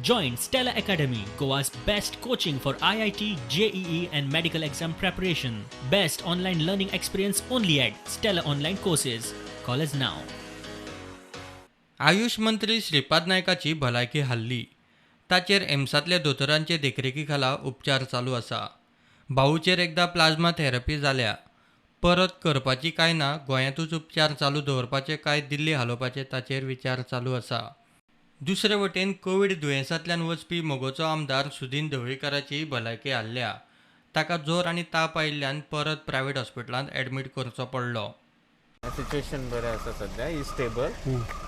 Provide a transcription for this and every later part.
Join Stella Academy, Goa's best coaching for IIT, JEE, and medical exam preparation. Best online learning experience only at Stella Online Courses. Call us now. Ayush मंत्री श्रीपाद नायकाची भलायकी हाल्ली. ताचेर एम्सांतल्या दोतोरांचे देखरेखी खाला उपचार चालू आसा. भाऊचेर एकदां प्लाझ्मा थेरपी जाल्या. परत करपाची काय ना, गोंयांतूच उपचार चालू दवरपाचे काय दिल्ली हालोवपाचे ताचेर विचार चालू आसा. दुसरे वटेन कोवीड दुयेंसांतल्यान वचपी मगोचो आमदार सुदिन ढवळीकाराची भलायकी हाल्ल्या. ताका जोर आनी ताप आयिल्ल्यान परत प्रायव्हेट हॉस्पिटलांत ॲडमीट करचो पडलो. सिच्युएशन बरें आसा सद्या. Is stable,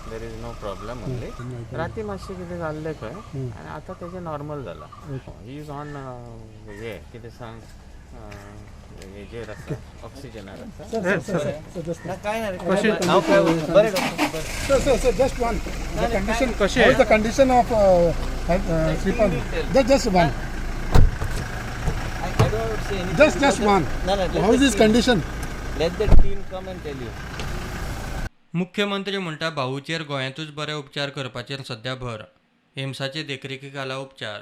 there is no problem. Only राती मातशें कितें जाल्लें खंय आनी आतां तेजें नॉर्मल जालां. He is on हे कितें सांग, हेजेर आसा, ऑक्सिजनार आसा. ना, कांय ना रे. हांव काय बरें डॉक्टर, बरें. Sir, sir, sir, just one. The condition, how is the condition of Sripad? Just one. I don't want to say anything Just because one. No, let How is the his condition? Let the team come and tell you. मुख्यमंत्री म्हणटा, भाऊचेर गोंयांतूच बरे उपचार करपाचेर सध्या भर. एम्साचे देखरेखी खाला उपचार.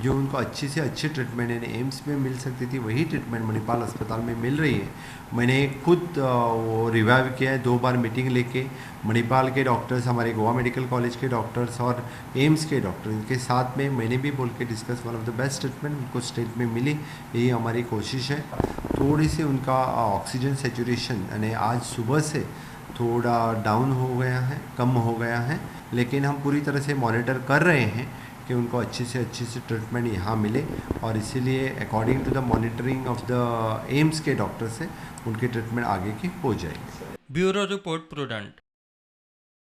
जो उनको अच्छी से अच्छी ट्रीटमेंट यानी एम्स में मिल सकती थी, वही ट्रीटमेंट मणिपाल अस्पताल में मिल रही है. मैंने खुद वो रिवाइव किया है दो बार मीटिंग लेके. मणिपाल के डॉक्टर्स, हमारे गोवा मेडिकल कॉलेज के डॉक्टर्स और एम्स के डॉक्टर, इनके साथ में मैंने भी बोल के discuss, one of the best treatment उनको स्टेट में मिली, यही हमारी कोशिश है. थोड़ी सी उनका ऑक्सीजन सेचुरेशन यानी आज सुबह से थोड़ा डाउन हो गया है, कम हो गया है, लेकिन हम पूरी तरह से मॉनिटर कर रहे हैं कि उनको अच्छे से ट्रीटमेंट यहाँ मिले और इसीलिए according to the monitoring of the AIIMS के डॉक्टर से उनकी ट्रीटमेंट आगे की हो जाएगी. Bureau report, prudent.